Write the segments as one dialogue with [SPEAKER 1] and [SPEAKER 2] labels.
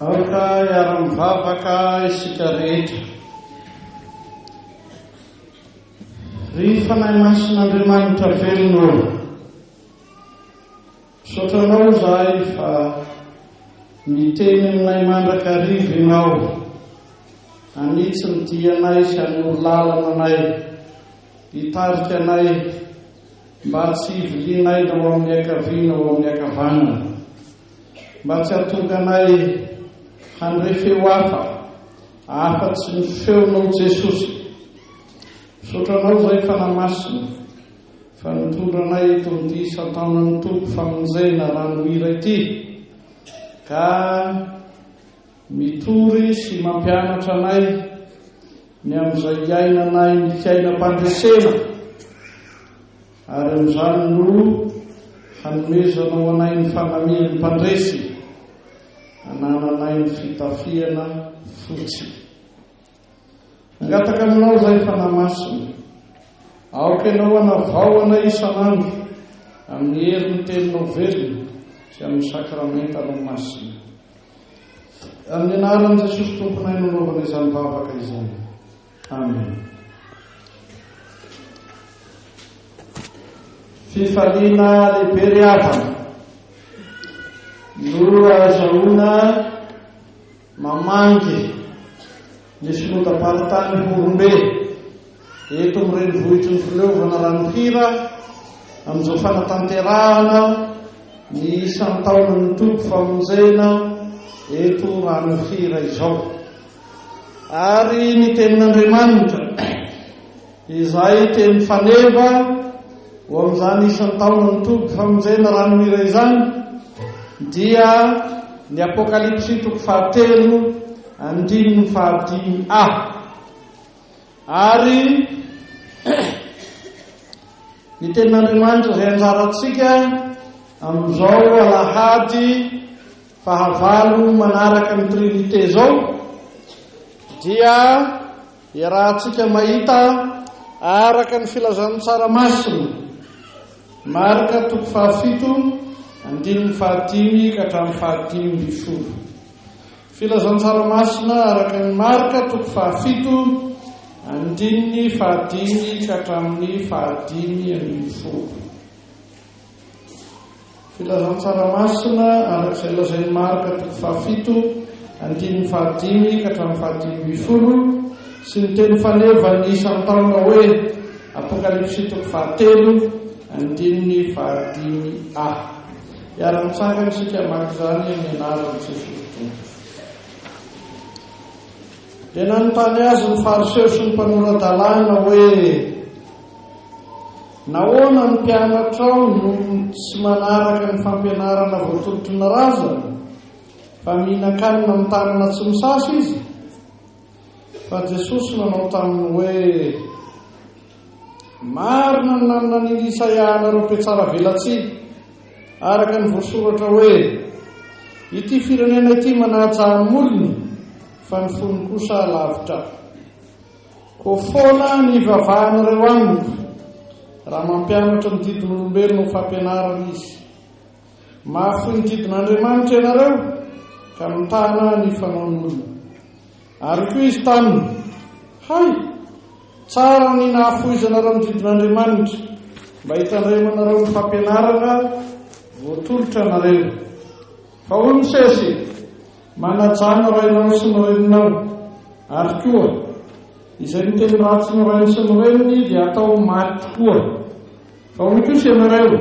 [SPEAKER 1] Aoka hiara-mivavaka isika rehetra. Ry Fanahy Masin'Andriamanitra velona ô, misaotra Anao izahay fa miteny aminay mandrakariva Ianao, hanitsy ny dianay sy hanoro lalana anay, hitarika anay mba tsy hivilianay na ho amin'ny ankavia na ho amin'ny ankavanana. Mba tsy hahatonga anay handre feo hafa afa-tsy ny feonao Jesosy. Misaotra Anao izay Fanahy Masina fa nitondra anay eto amin'ity isan-taonan'ny Tompo famonjena ranohira ity ka mitory sy mampianatra anay ny amin'izay iainanay ny fiainam-pandresena. Ary amin'izany no hanomezanao anay ny fanamian'ny mpandresy, hanananay ny fitafiana fotsy. Mangataka aminao izahay Fanahy Masina, aoka Ianao hanavao anay isan'andro amin'ny herin'ny Teninao velona sy amin'ny sakramentanao masina. Amin'ny anaran'i Jesosy Tomponay no anaovana izany vavaka izany. Amen. Fifaliana lehibe ry havana no ahazahoana mamangy ny synodam-paritany Ihorombe eto amin'ny renivohitry ny fileovana Ranohira amin'izao fanatanterahana ny isan-taonan'ny Tompo famonjena eto Ranohira izao. Ary ny Tenin'Andriamanitra, izay teny faneva ho amin'izany isan-taonan'ny Toby Famonjena Ranohira izany, dia ny Apokalypsy toko fahatelo andininy fahadimy a. Ary ny Tenin'Andriamanitra izay anjarantsika amin'izao alahady Fahavalo manaraka ny Trinite izao dia iarahantsika mahita araka ny filazantsara masina, Marka toko fahafito andininy fahadimy ka hatramin'ny fahadimy ambin'ny folo. Filazantsara masina araka ny Marka toko fahafito andininy fahadimy ka hatramin'ny fahadimy ambin'ny folo. Filazantsara masina araka izay lazain'i Marka toko fahafito, andininy fahadimy ka hatramin'ny fahadimy ambin'ny folo, sy ny teny fanevan'ny isan-taona hoe Apokalypsy toko fahatelo, andininy fahadimy a. Hiara-mitsangana isika hamaky izany amin'ny anaran'i Jesosy Tompo. Dia nanontany azy ny Fariseo sy ny mpanora-dalàna hoe, Nahoana ny mpianatrao no tsy manaraka ny fampianarana voatolotry ny razana, fa mihinan-kanina amin'ny tanana tsy misasa izy? Fa Jesosy nanao taminy hoe, Marina ny naminanian'i Isaia anareo mpihatsaravelatsihy, araka ny voasoratra hoe, Ity firenena ity manaja ahy molony, fa ny fony kosa lavitra ahy. Koa foana ny hivavahanareo amiko, raha mampianatra ny didin'olombelona ho fampianarana izy. Mahafoy ny didin'Andriamanitra ianareo, ka mitana ny fanaon'olona. Ary koa izy taminy, Hay! Tsara ny nahafoizanareo ny didin'Andriamanitra, mba hitandremanareo ny fampianarana voatolotra anareo. Fa hoy Mosesy, Manajà ny rainao sy ny reninao, ary koa, izay miteny ratsy ny rainy sy ny reniny dia atao maty tokoa. Fa hoy kosa ianareo,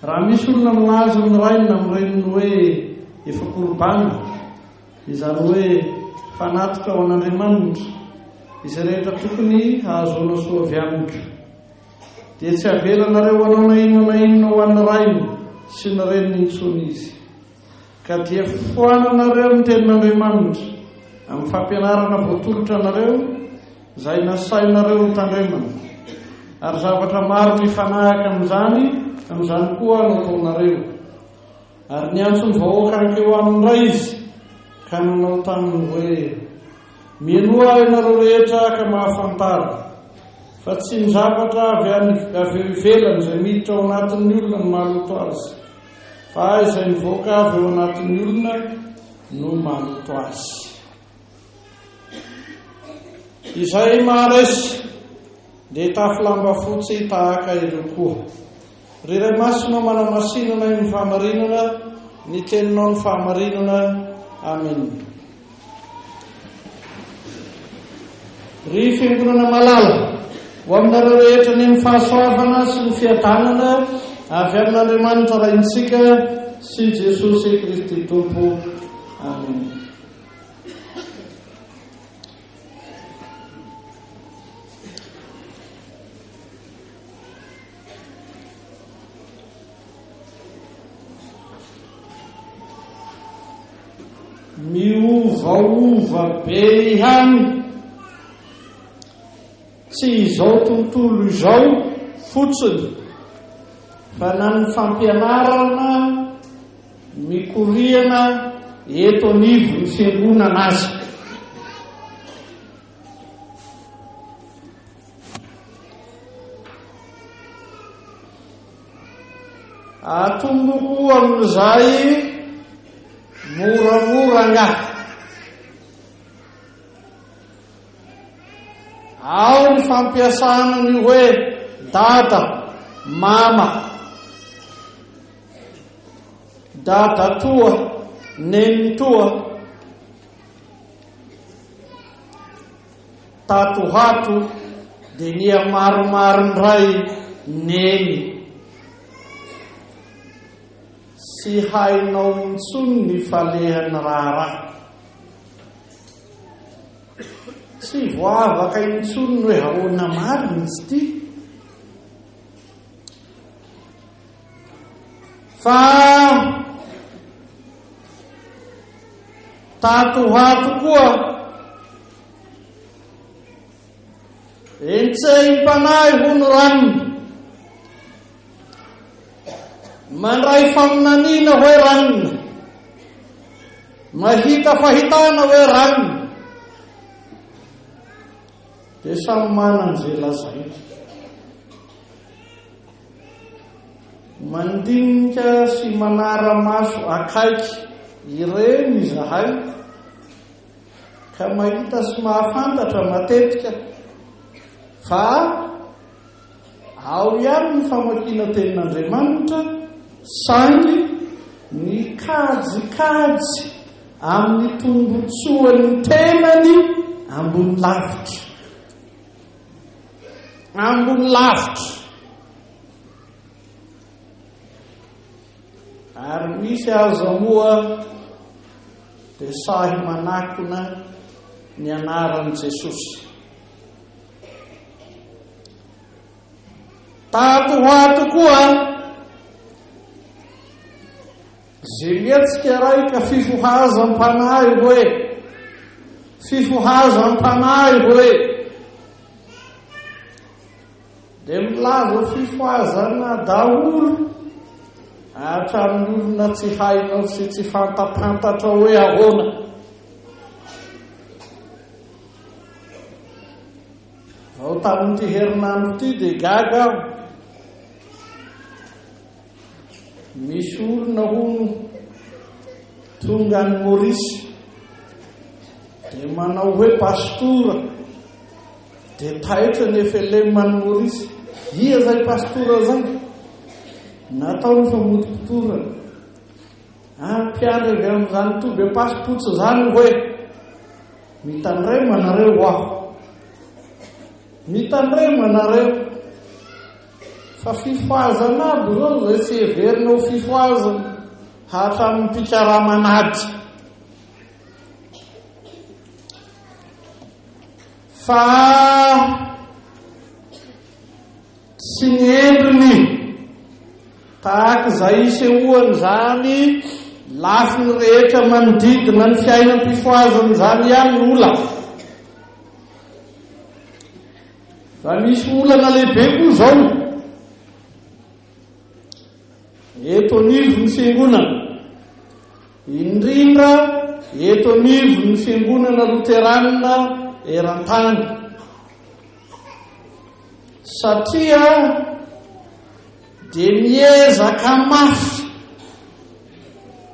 [SPEAKER 1] Raha misy olona milaza amin'ny rainy na amin'ny reniny hoe efa korbana, izany hoe fanatitra ho an'Andriamanitra, izay rehetra tokony hahazoana soa avy amiko, dia tsy havelanareo hanao na inona na inona ho an'ny rainy sy ny reniny intsony izy. Ka dia foananareo ny tenin'Andriamanitra amin'ny fampianarana voatolotra anareo, izay nasainareo hotandremana. Ary zavatra maro mifanahaka amin'izany, amin'izany koa no ataonareo. Ary niantso ny vahoaka hankeo aminy indray izy, ka nanao taminy hoe, Mihainoa ahy ianareo rehetra ka mahafantara, fa tsy ny zavatra avy any avy eo ivelany izay miditra ao anatin'ny olona no maloto azy, Fa izay mivoaka avy ao anatin'ny olona no maloto azy. Izay maharesy dia hitafy lamba fotsy tahaka ireo koa. Ry Ray Masina manamasinana ny fahamarinana, ny teninao ny fahamarinana. Amen. Ry Fiangonana malala, ho aminareo rehetra anie ny fahasoavana sy ny fiadanana avy amin'Andriamanitra Raintsika sy Jesosy Kristy Tompo. Amen. Miovaova be ihany, tsy izao tontolo izao fotsiny fa na ny fampianarana mikoriana eto anivon'ny fiangonana aza. Atomboko amin'izay moramora angaha. Ao ny fampiasana ny hoe dada, mama, dadatoa, nenitoa. Tato ho ato dia niha maromaro indray Neny. Tsy hainao intsony ny falehan'ny raharaha. Tsy voavaka intsony ny hoe ahoana marina izy ity. Fa tato ho ato koa Entsehim-panahy hono ranona. Mandray faminaniana hoe ranona. Mahita fahitana hoe ranona. Dia samy manana izay lazainy. Mandinika sy manara-maso akaiky ireny izahay ka mahita sy mahafantatra matetika fa ao ihany ny famakiana tenin'Andriamanitra saingy ny kajikajy amin'ny tombotsoan'ny tenany ambony lavitra. Ambony lavitra. Ary misy aza moa dia sahy manakona ny anaran'i Jesosy. Tato ho ato koa, ze mihetsika ray ka fifohazam-panahy hoe, fifohazam-panahy hoe, Dia milaza fifohazana daholo hatramin'ny olona tsy hainao sy tsy fantapantatrao hoe ahoana. Vao tamin'ity herinandro ity dia gaga aho. Misy olona hono tonga any Maurice dia manao hoe pastora. Dia taitra ny FLM any Maurice. Iza izay pastora izay? Natao ny famotopotorana. Ah, mpiandry avy amin'izany toby Ampasipotsy izany hoe mitandrema nareo ho aho. Mitandrema nareo. Fa fifohazana aby izao izay tsy heverina ho fifohazana hatramin'ny mpikaraman'ady. Fa tsy ny endriny tahaka izay isehoany izany lafiny rehetra manodidina ny fiainam-pifohazana izany ihany no olana. Fa misy olana lehibe koa izao. Eto anivon'ny fiangonana, indrindra eto anivon'ny fiangonana loteranina eran-tany, satria dia miezaka mafy.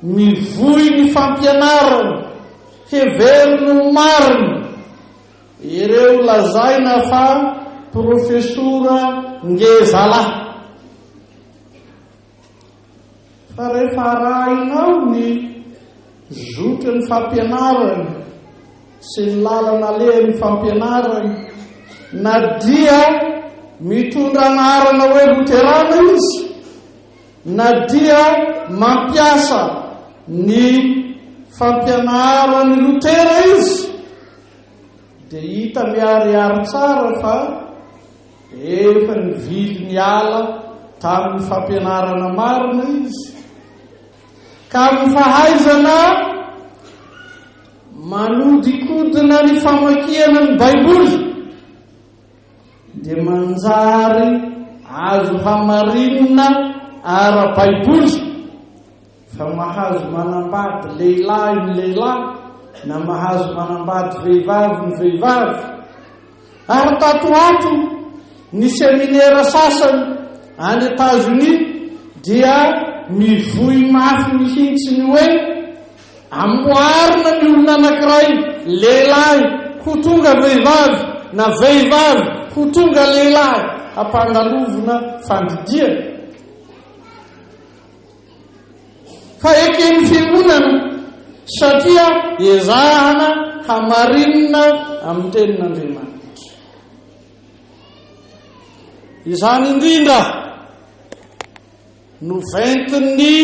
[SPEAKER 1] mivoy ny fampianarana heveriny ho marina ireo lazaina fa profesora ngezalahy. Fa rehefa arahinao ny zotry ny fampianarany sy ny lalana alehan'ny fampianarany, na dia mitondra anarana hoe Loterana izy, na dia mampiasa ny fampianaran'i Lotera izy, dia hita miharihary tsara fa Efa nivily niala tamin'ny fampianarana marina izy, ka amin'ny fahaizana manodikodina ny famakiana ny Baiboly, dia manjary azo hamarinina ara-baiboly fa mahazo manambady lehilahy ny lehilahy na mahazo manambady vehivavy ny vehivavy. Ary tato ho ato, ny seminera sasany any Etazonia dia mivoy mafy mihitsy ny hoe amboarina ny olona anankiray, lehilahy ho tonga vehivavy na vehivavy ho tonga lehilahy, hampandalovina fandidiana. Fa eken'ny Fiangonana satria ezahana hamarinina amin'ny Tenin'Andriamanitra. Izany indrindra no ventin'ny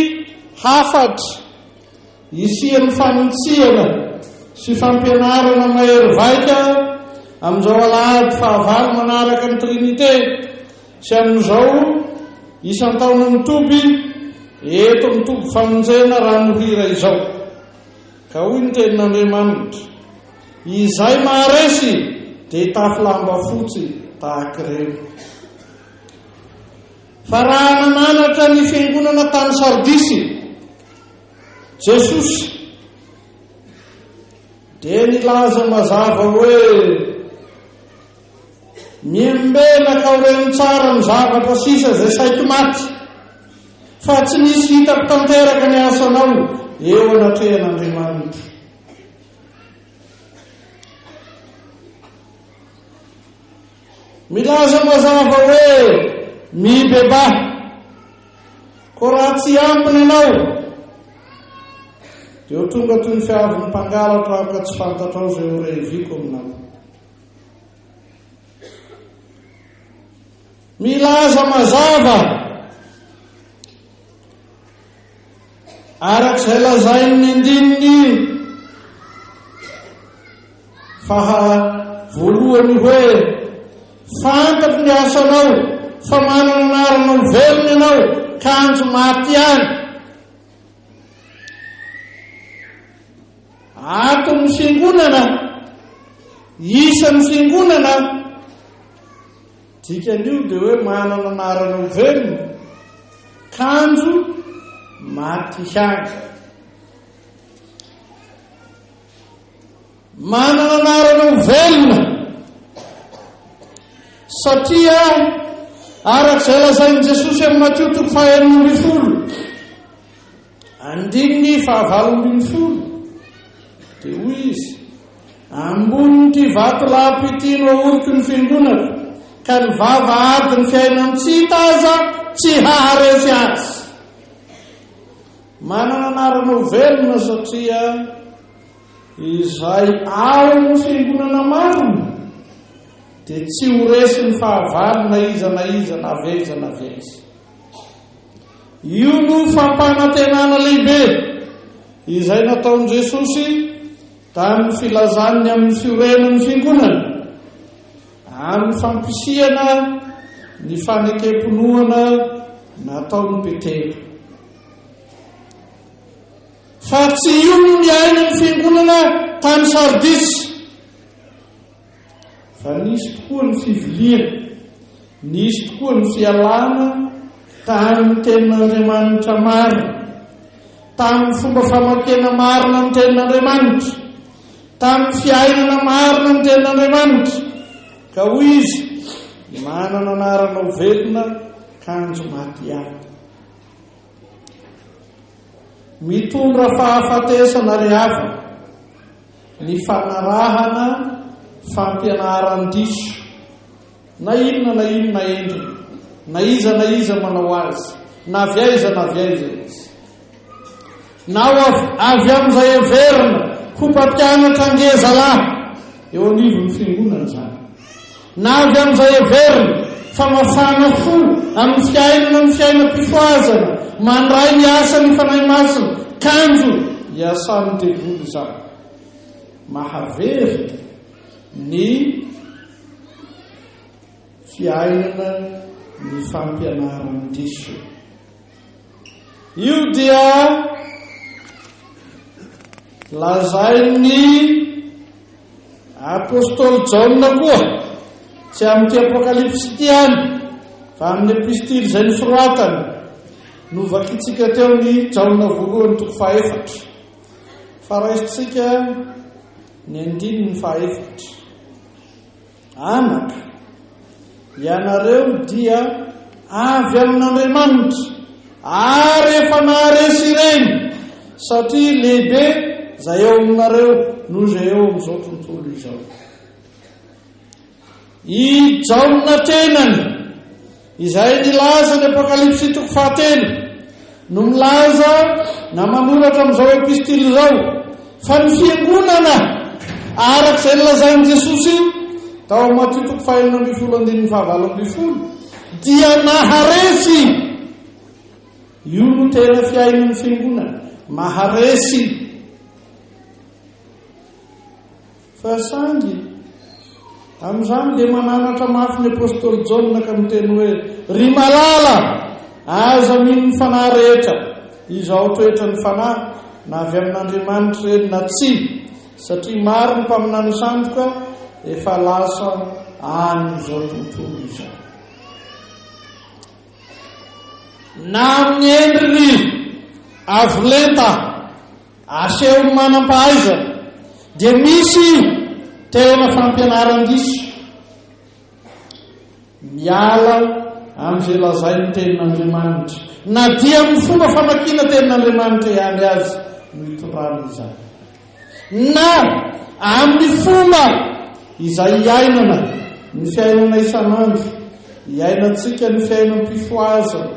[SPEAKER 1] hafatra isian'ny fanintsiana sy fampianarana mahery vaika amin'izao alahady fahavalo manaraka ny Trinite sy amin'izao isan-taonan'ny toby eto amin'ny toby famonjena Ranohira izao. Ka hoy ny tenin'Andriamanitra, Izay maharesy dia hitafy lamba fotsy tahaka ireny. Fa raha nananatra ny fiangonana tany Sardisy Jesosy, dia nilaza mazava hoe, Miambena ka horeno tsara ny zavatra sisa izay saiky maty, fa tsy nisy hitako tanteraka ny asanao eo anatrehan'Andriamanitra. Milaza mazava hoe mibebaha, koa raha tsy ambina ianao, dia ho tonga toy ny fiavin'ny mpangalatra aho ka tsy fantatrao izay ho reviko aminao. Milaza mazava araka izay lazain'ny andininy faha voalohany hoe fantatro ny asanao fa manana anarana ho velona ianao kanjo maty ihany. Ato amin'ny fiangonana, isan'ny fiangonana, dikan'io dia hoe manana anarana ho velona, kanjo maty ihany. Manana anarana ho velona, satria araka izay lazain'i Jesosy amin'ny Matio toko faha 16, Andininy fahavalo 18, dia hoy izy, Ambonin'ity vatolampy ity no ahoriko ny fiangonako, ka ny vavahadin'ny fiainan-tsy hita aza tsy haharesy azy. Manana anarana ho velona satria izay ao amin'ny fiangonana marina dia tsy ho resin'ny fahavalo na iza na iza na avy aiza na avy aiza. Io no fampanantenana lehibe izay nataon'i Jesosy tamin'ny filazany ny amin'ny fiorenan'ny fiangonana, amin'ny fampisiana ny fanekem-pinoana nataon'i Petera. Fa tsy io no niainan'ny fiangonana tany Sardisy. Fa nisy tokoa ny fiviliana, nisy tokoa ny fialana tamin'ny tenin'Andriamanitra marina, tamin'ny fomba famakiana marina ny tenin'Andriamanitra, tamin'ny fiainana marina ny tenin'Andriamanitra. Ka hoy izy, manana anarana ho velona kanjo maty ihany. Mitondra fahafatesana ry havana ny fanarahana fampianaran-diso, na inona na inona endriny, na iza na iza manao azy, na avy aiza na avy aiza izy. Na ho avy amin'izay heverina ho mpampianatra ngeza lahy eo anivon'ny fiangonana izany, na avy amin'izay heverina fa mafana fo amin'ny fiainana ny fiainam-pifohazana, mandray ny asan'ny Fanahy Masina, kanjo iasan'ny devoly izany. Mahavery ny fiainana ny fampianaran-diso. Io dia lazain'ny apostoly Jaona koa, tsy amin'ity Apokalypsy ity ihany, fa amin'ny epistily izay nosoratany. Novakintsika teo ny Jaona voalohany toko fahaefatra. Fa raisintsika ny andininy fahaefatra. Anaka, ianareo dia avy amin'Andriamanitra, ary efa naharesy ireny, satria lehibe izay eo aminareo noho izay eo amin'izao tontolo izao. I Jaona tenany, izay nilaza ny Apokalypsy toko fahatelo, no milaza na manoratra amin'izao epistily izao fa ny fiangonana araka izay nolazain'i Jesosy tao amin'ny Matio toko fahenina ambin'ny folo andininy fahavalo ambin'ny folo dia naharesy. Io no tena fiainan'ny fiangonana, maharesy. Fa saingy, amin'izany dia mananatra mafy ny apostoly Jaona ka miteny hoe, Ry malala, aza mino ny fanahy rehetra, izao toetran'ny fanahy, na avy amin'Andriamanitra ireny na tsia, satria maro ny mpaminany sandoka efa lasa any izao tontolo izao. Na amin'ny endriny avo lenta Asehon'ny manam-pahaizana dia misy tena fampianaran-diso miala amin'izay lazain'ny Tenin'Andriamanitra, na dia amin'ny fomba famakiana Tenin'Andriamanitra ihany aza no itondrana izany, na amin'ny fomba izay iainana ny fiainana isan'andro, iainantsika ny fiainam-pifohazana,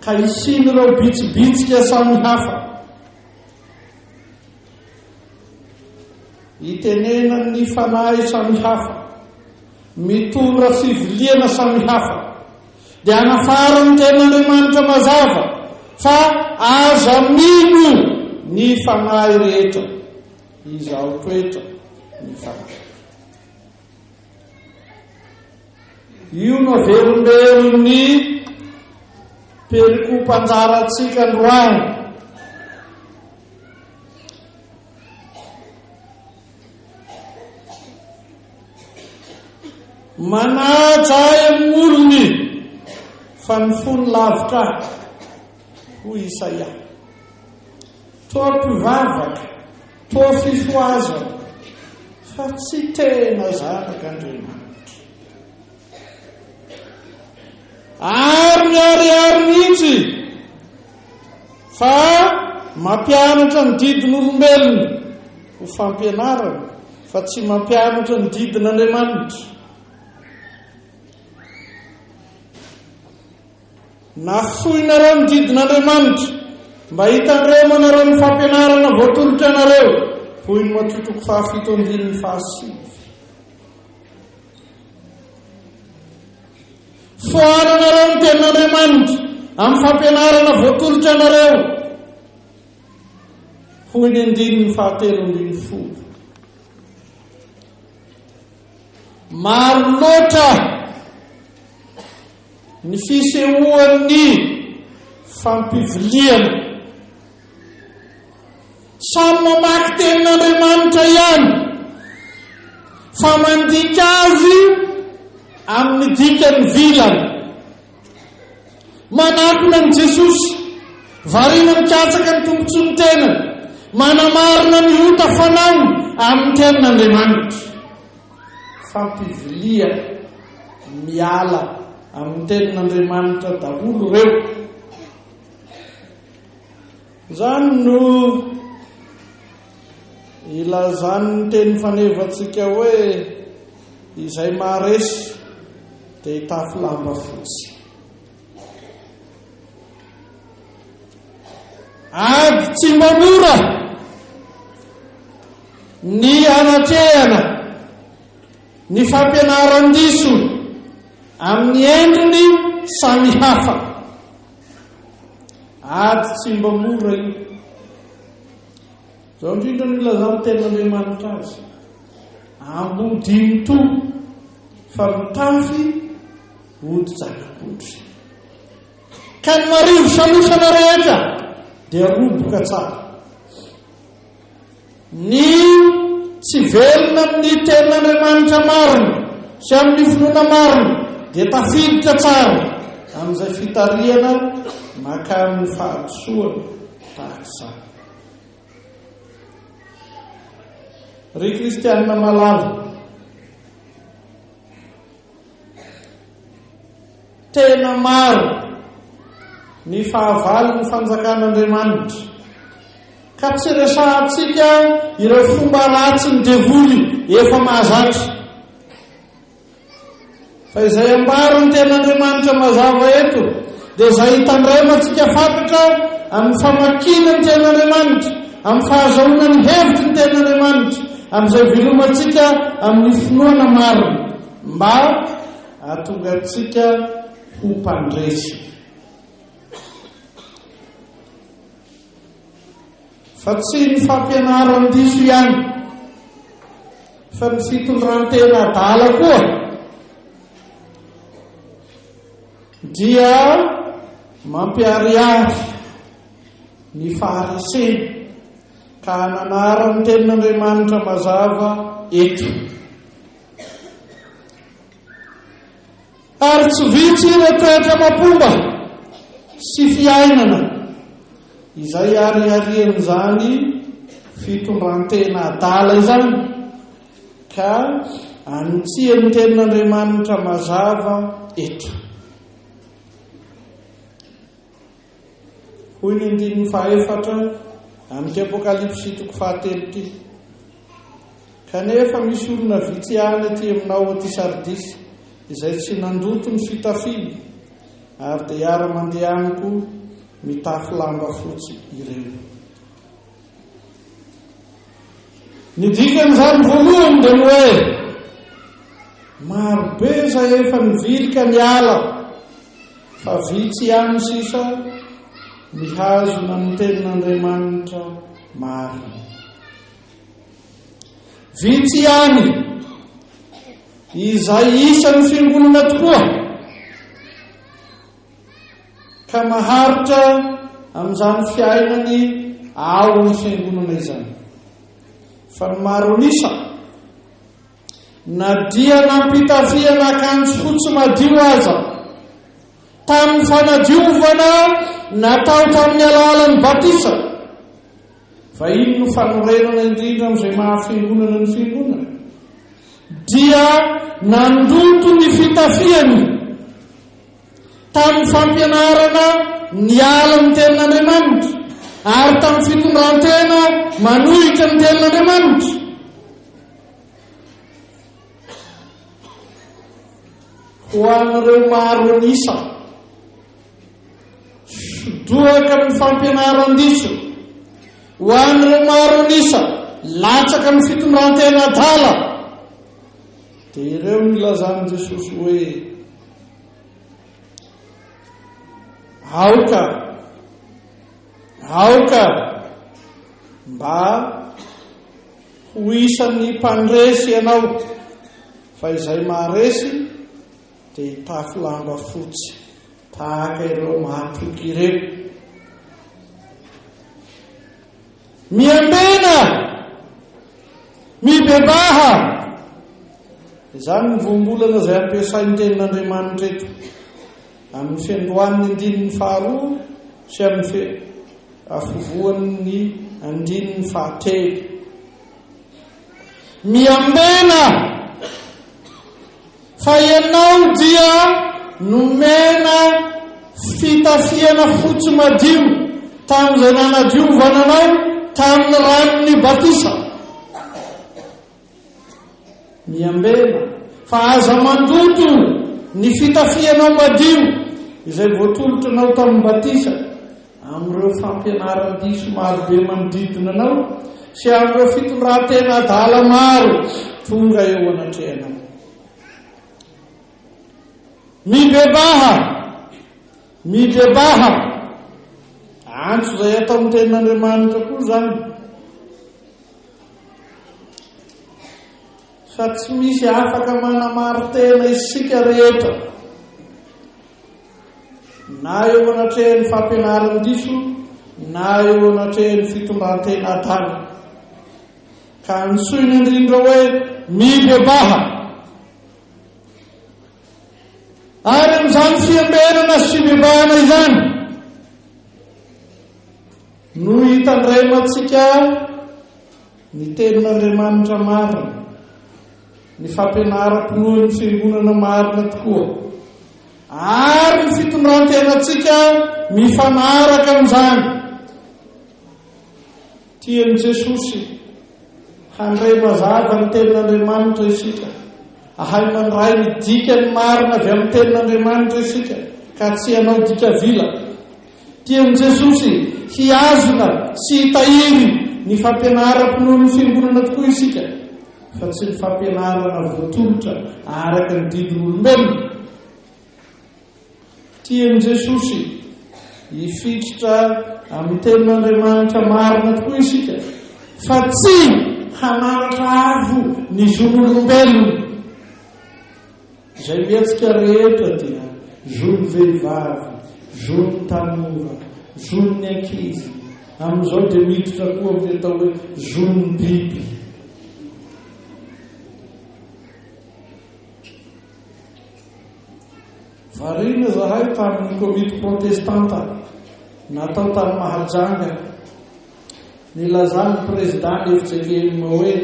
[SPEAKER 1] ka hisian'ireo bitsibitsika samihafa itenenan'ny fanahy samihafa, mitondra fiviliana samihafa, dia anafaran'ny Tenin'Andriamanitra mazava fa aza mino ny fanahy rehetra, izaho toetra ny fanahy. Io no averimberin'ny perikopa anjarantsika androany. Manaja ahy amin'ny olony fa ny fony lavitra ahy, hoy Isaia. Toa mpivavaka, toa fifohazana, fa tsy tena zanak'Andriamanitra. Ary miharihary mihitsy fa mampianatra ny didin'olombelona ho fampianarana fa tsy mampianatra ny didin'Andriamanitra. Nafoinareo ny didin'Andriamanitra mba hitandremanareo ny fampianarana voatolotra anareo, hoy ny Matio toko fahafito andininy fahasivy. Foananareo ny tenin'Andriamanitra amin'ny fampianarana voatolotra anareo, hoy ny andininy fahatelo ambin'ny folo. Maro loatra ny fisehoan'ny fampiviliana. Samy mamaky tenin'Andriamanitra ihany, fa mandika azy amin'ny dikany vilana. Manakona an'i Jesosy, variana mikatsaka ny tombontsoan'ny tenany, manamarina ny ota fanaony amin'ny tenin'Andriamanitra. Fampiviliana miala amin'ny tenin'Andriamanitra daholo ireo. Izany no ilazan'ny teny fanevantsika hoe izay maharesy dia hitafy lamba fotsy. Ady tsy mba mora ny anatrehana ny fampianaran-diso amin'ny endriny samihafa. Ady tsy mba mora io. Izao indrindra no ilazan'ny tenin'Andriamanitra azy. Ambodinto fa mitafy hodi-janak'ondry. Ka ny marivo salosana rehetra dia roboka tsara. Ny tsy velona amin'ny tenin'Andriamanitra marina sy amin'ny finoana marina dia tafiditra tsara amin'izay fitarihana mankamin'ny fahadisoana tahaka izany. Ry kristianina malala, Tena maro ny fahavalon'ny fanjakan'Andriamanitra, ka tsy resahantsika ireo fomba ratsin'ny devoly efa mahazatra. Fa izay ambaran'ny Tenin'Andriamanitra mazava eto dia izay hitandremantsika fatratra amin'ny famakiana ny Tenin'Andriamanitra, amin'ny fahazahoana ny hevitry ny Tenin'Andriamanitra, amin'izay velomantsika amin'ny finoana marina. Mba hahatonga antsika ho mpandresy. Fa tsy ny fampianaran-diso ihany, fa ny fitondran-tena adala koa dia mampiharihary ny faharesena ka hananaran'ny tenin'Andriamanitra mazava eto. Ary tsy vitsy ireo toetra amam-pomba sy fiainana izay ihariharian'izany fitondran-tena adala izany, ka anitsian'ny Tenin'Andriamanitra mazava eto. Hoy ny andininy fahaefatra amin'ity Apokalypsy toko fahatelo ity, Kanefa misy olona vitsy ihany aty aminao aty Sardisy izay tsy nandoto ny fitafiany, ary dia hiara-mandeha amiko mitafy lamba fotsy ireo. Ny dikan'izany voalohany dia ny hoe marobe izay efa nivilika niala fa vitsy ihany sisa mihazona ny tenin'Andriamanitra marina. Vitsy ihany izay isan'ny fiangonana tokoa ka maharitra amin'izany fiainany ao amin'ny fiangonana izany. Fa ny maro an'isa, na dia nampitafiana akanjo fotsy madio aza, tamin'ny fanadiovana natao tamin'ny alalan'ny batisa, fa iny no fanorenana indrindra amin'izay maha fiangonana ny fiangonana, dia nandoto ny fitafiany tamin'ny fampianarana niala ny tenin'Andriamanitra ary tamin'ny fitondran-tena manohitra ny tenin'Andriamanitra. Ho an'ireo maro an'isa, sodohaka amin'ny fampianaran-diso, ho an'ireo maro an'isa, latsaka amin'ny fitondran-tena adala, dia ireo no nilazan'i Jesosy hoe, Aoka, aoka mba ho isan'ny mpandresy ianao, fa izay maharesy dia hitafy lamba fotsy tahaka ireo mahatoky ireo. Miambena! Mibebaha! Izany ny voambolana izay ampiasain'ny Tenin'Andriamanitra eto. Amin'ny fiandohan'ny andininy faharoa sy amin'ny afovoan'ny andininy fahatelo. Miambena! Fa ianao dia nomena fitafiana fotsy madio. tamin'izay nanadiovana anao tamin'ny ranon'ny batisa. Miambena, fa aza mandoto ny fitafianao madio izay voatolotra anao tamin'ny batisa, amin'ireo fampianaran-diso marobe manodidina anao sy amin'ireo fitondran-tena adala maro tonga eo anatrehanao. Mibebaha! Mibebaha! Antso izay ataon'ny tenin'Andriamanitra koa izany. Fa tsy misy afaka manamari-tena isika rehetra, na eo anatrehan'ny fampianaran-diso, na eo anatrehan'ny fitondran-tena adala. Ka antsoina indrindra hoe mibebaha. Ary amin'izany fiambenana sy fibebahana izany no hitandremantsika ny tenin'Andriamanitra marina, ny fampianaram-pinoan'ny fiangonana marina tokoa, ary ny fitondran-tenantsika mifanaraka amin'izany. Tian'i Jesosy handray mazava ny Tenin'Andriamanitra isika. Hahay mandray ny dikany marina avy amin'ny Tenin'Andriamanitra isika, ka tsy hanao dika vila. Tian'i Jesosy hihazona sy hitahiry ny fampianaram-pinoan'ny fiangonana tokoa isika, fa tsy ny fampianarana voatolotra araka ny didin'olombelona. Tian'i Jesosy hifikitra amin'ny Tenin'Andriamanitra marina tokoa isika, fa tsy hananatra avo ny zon'olombelona. Izay mihetsika rehetra dia zon'ny vehivavy, zon'ny tanora, zon'ny ankizy. Amin'izao dia miditra koa amin'ny atao hoe zon'ny biby. Variana izahay tamin'ny komity protestanta natao tany Mahajanga. Nilazan'ny prezidà ny fjkm hoe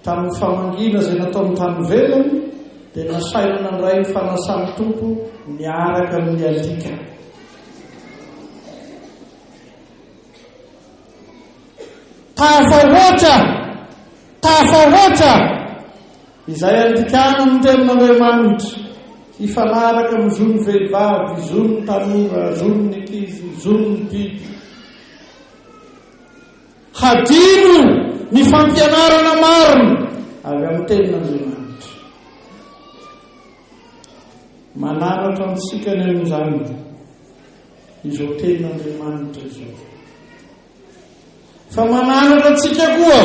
[SPEAKER 1] tamin'ny famangiana izay nataony tany ivelany dia nasaina nandray ny fanasan'ny Tompo niaraka amin'ny alika. Tafahoatra! Tafahoatra! Izay andikana ny Tenin'Andriamanitra hifanaraka amin'ny zon'ny vehivavy, zon'ny tanora, zon'ny ankizy, zon'ny biby. Hadino ny fampianarana marina avy amin'ny Tenin'Andriamanitra. Mananatra antsika ny amin'izany izao Tenin'Andriamanitra izao. Fa mananatra antsika koa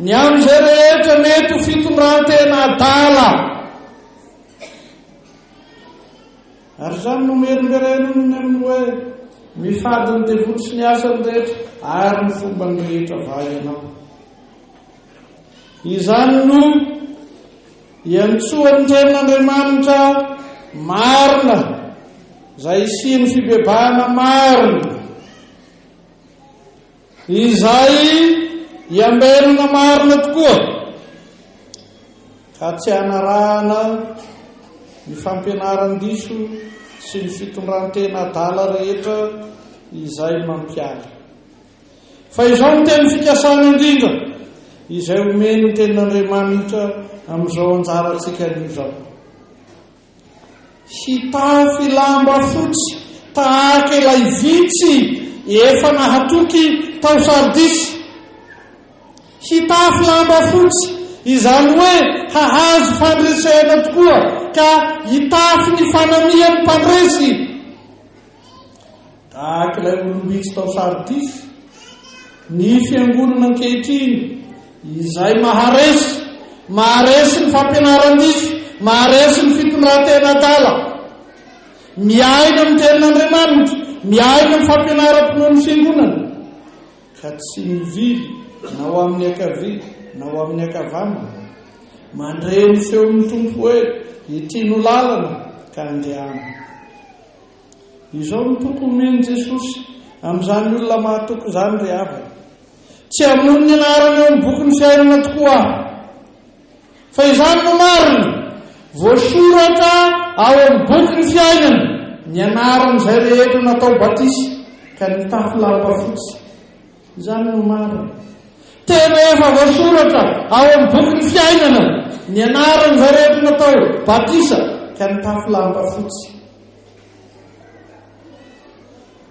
[SPEAKER 1] ny amin'izay rehetra mety ho fitondran-tena adala. Ary izany no merimbereniny amin'ny hoe mifady ny devoly sy ny asany rehetra ary ny fombany rehetra va ianao. Izany no iantsoan'ny tenin'Andriamanitra marina izay isian'ny fibebahana marina. Izay iambenana marina tokoa ka tsy hanarahana ny fampianaran-diso sy ny fitondran-tena adala rehetra izay mampiala. Fa izao no teny fikasana indrindra izay omen'ny tenin'Andriamanitra amin'izao anjarantsika anio izao. Hitafy lamba fotsy tahaka ilay vitsy efa nahatoky tao Sardisy. Hitafy lamba fotsy, izany hoe hahazo fandresena tokoa ka hitafy ny fanamian'ny mpandresy. Tahaka ilay olom-bitsy tao Sardisy, ny fiangonana ankehitriny izay maharesy, maharesy ny fampianaran-diso, maharesy ny fitondran-tena adala, miaina amin'ny tenin'Andriamanitra, miaina amin'ny fampianaram-pinoan'ny fiangonana, ka tsy mivily na ho amin'ny ankavia na ho amin'ny ankavanana, mandre ny feon'ny Tompo hoe, Ity no lalana, ka andehano. Izao no toky omen'i Jesosy amin'izany olona mahatoky izany, Ry havana, tsy hamono ny anarany eo amin'ny bokin'ny fiainana tokoa aho. Fa izany no marina, voasoratra ao amin'ny bokin'ny fiainana ny anaran'izay rehetra natao batisa. ka nitafy lamba fotsy. Izany no marina. Tena efa voasoratra ao amin'ny bokin'ny fiainana ny anaran'izay rehetra natao batisa ka nitafy lamba fotsy.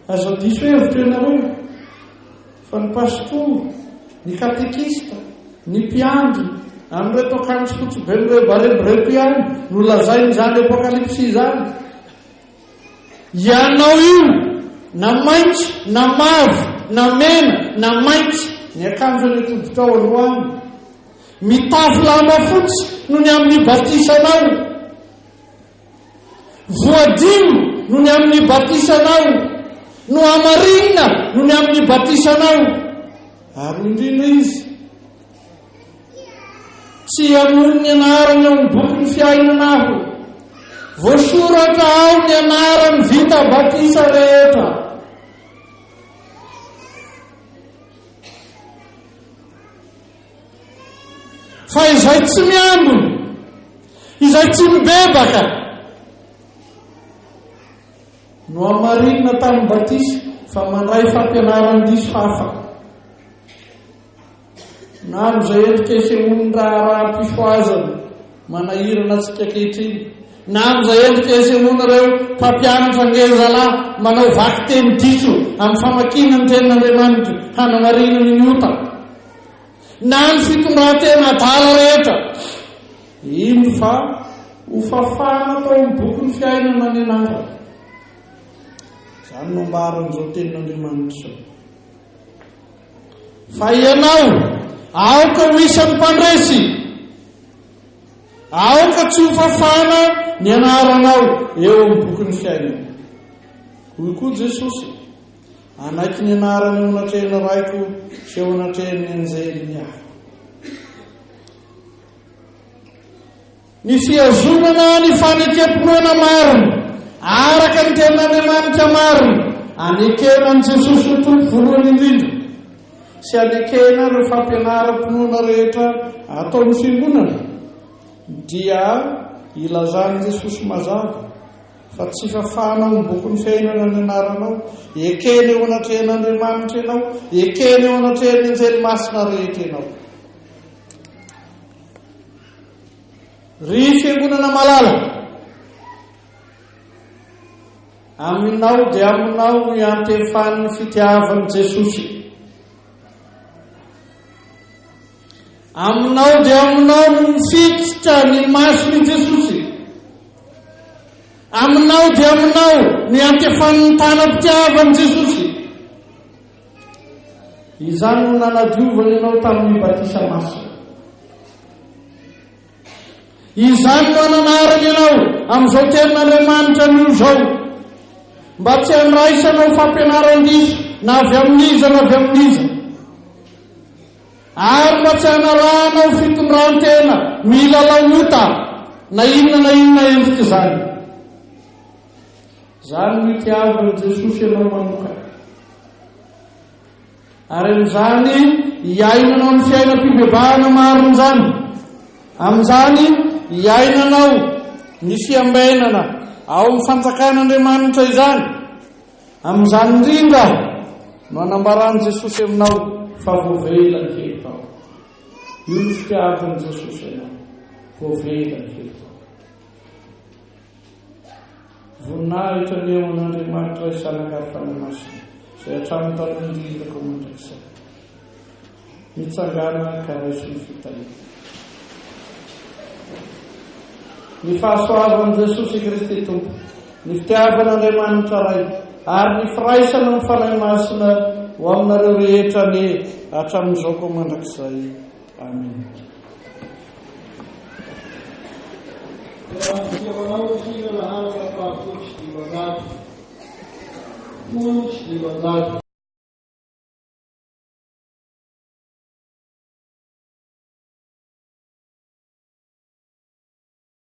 [SPEAKER 1] Aza diso hevitra ianareo fa ny pastora, ny katekista, ny mpiandry amin'ireto akanjo fotsy be mirebareba ireto ihany no lazain'izany apokalypsy izany. Ianao io na maitso na mavo na mena na mainty ny akanjo any an-toditrao androany. Mitafy lamba fotsy noho ny amin'ny batisanao. Voadio noho ny amin'ny batisanao. Nohamarinina noho ny amin'ny batisanao. Ary indrindra izy Tsy hamono ny anarany ao amin'ny bokin'ny fiainana aho. Voasoratra ao ny anaran'ny vita batisa rehetra. Fa izay tsy miambina, izay tsy mibebaka, nohamarinina tamin'ny batisa fa mandray fampianaran-diso hafa. Na amin'izay endrika isehoan'ny raharaham-pifohazana manahirana antsika ankehitriny, na amin'izay endrika isehoan'ireo mpampianatra ngezalahy manao vakiteny diso amin'ny famakiana ny Tenin'Andriamanitra hanamarinany ny ota, na ny fitondran-tena adala rehetra, indro fa hofafana tao amin'ny bokin'ny fiainana ny anarany. Izany no ambaran'izao Tenin'Andriamanitra izao. Fa ianao, aoka ho isan'ny mpandresy. Aoka tsy ho fafana ny anaranao eo amin'ny bokin'ny fiainana. Hoy koa Jesosy, Hanaiky ny anarany eo anatrehan'ny Raiko sy eo anatrehan'ny anjeliny aho. Ny fihazonana ny fanekem-pinoana marina, araka ny Tenin'Andriamanitra marina, anekena an'i Jesosy ho Tompo voalohany indrindra, sy anekena ireo fampianaram-pinoana rehetra ataon'ny Fiangonana, dia ilazan'i Jesosy mazava fa tsy fafana ao amin'ny bokin'ny fiainana ny anaranao, ekena eo anatrehan'Andriamanitra ianao, ekena eo anatrehan'ny anjely masina rehetra ianao. Ry Fiangonana malala, aminao dia aminao no iantefan'ny fitiavan'i Jesosy. Aminao dia aminao no mifikitra ny mason'i Jesosy. Aminao dia aminao no iantefan'ny tanam-pitiavan'i Jesosy. Izany no nanadiovany anao tamin'ny batisa masina. Izany no ananarany anao amin'izao tenin'Andriamanitra anio izao, mba tsy handraisanao fampianaran-diso na avy amin'iza na avy amin'iza, ary mba tsy hanarahanao fitondran-tena milalao ota na inona na inona endrik'izany. Izany no itiavan'i Jesosy anao manokana. Ary amin'izany hiainanao ny fiainam-pibebahana marina izany. Amin'izany hiainanao ny fiambenana ao amin'ny fanjakan'Andriamanitra izany. Amin'izany indrindra no anambaran'i Jesosy aminao fa voavela ny helokao. Io ny fitiavan'i Jesosy anao. Voavela ny helokao. Voninahitra anie ho an'Andriamanitra Ray Zanaka ary Fanahy Masina, izay hatramin'ny taloha indrindra ka ho mandrakizay. Mitsangàna ka raiso ny fitahiana. Ny fahasoavan'i Jesosy Kristy Tompo, ny fitiavan'Andriamanitra Ray, ary ny firaisana amin'ny Fanahy Masina ho aminareo rehetra anie hatramin'izao ka ho mandrakizay. Amena.
[SPEAKER 2] Manao hira laharana faha 510. 510.